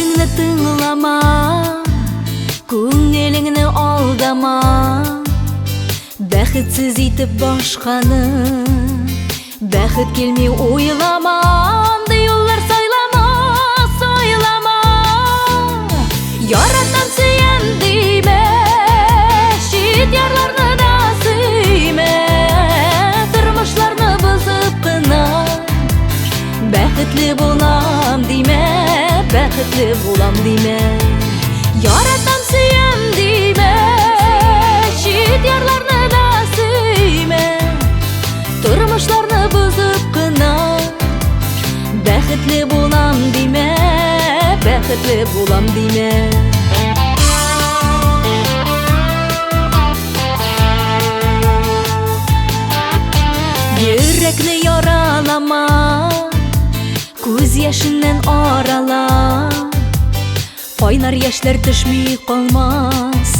Йөрәгеңне тыңлама, күңелеңне алдама. Бәхетсез итеп башканы, бәхет килми уйлама. Андый юллар сайлама, сайлама. Яратам, сөям димә, чит ярларны да сөймә. Тормышларны бозып кына бәхетле булам димә, бәхетле булам димә. Яратам, сөям димә, чит ярларны да сөймә. Тормышларны бозып кына бәхетле булам димә, бәхетле булам димә. Йөрәкне яралама, күз яшеннән арала. Кайнар яшьләр төшми калмас,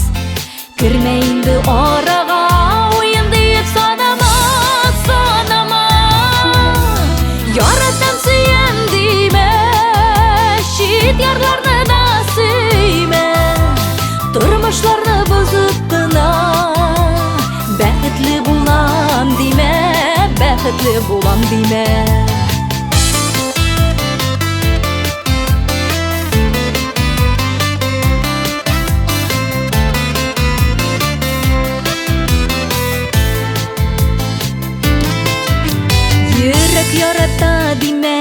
кермә инде арага. Уен диеп санама, санама. Яратам, сөям димә, чит ярларны да сөймә. Тормышларны бозып кына бәхетле булам димә, бәхетле булам димә. Йөрәк ярата димә,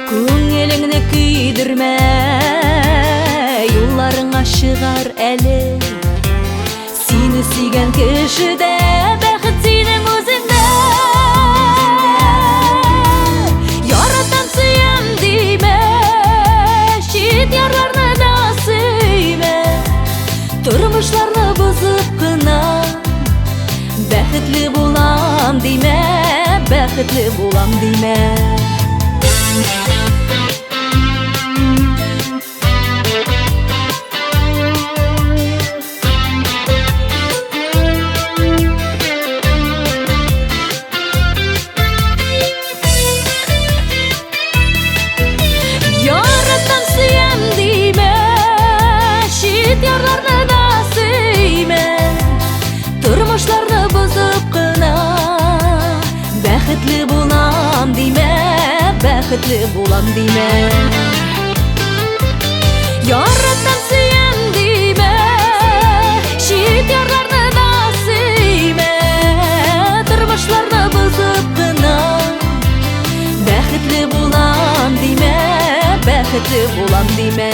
күңелеңне көйдермә. Юлларыңа чыгар әле сине сөйгән кеше дә, бәхет синең үзеңдә. Яратам, сөям димә, чит ярларны да сөймә. Тормышларны бозып кына бәхетле булам димә, бәхетле булам димә. Яратам, сөям димә, чит ярларны да сөймә. Тормышларны бозып кына бәхетле булам димә, бәхетле булам димә. Яратам, сөям димә, чит ярларны да сөймә. Тормышларны бозып кына бәхетле булам димә, бәхетле булам димә.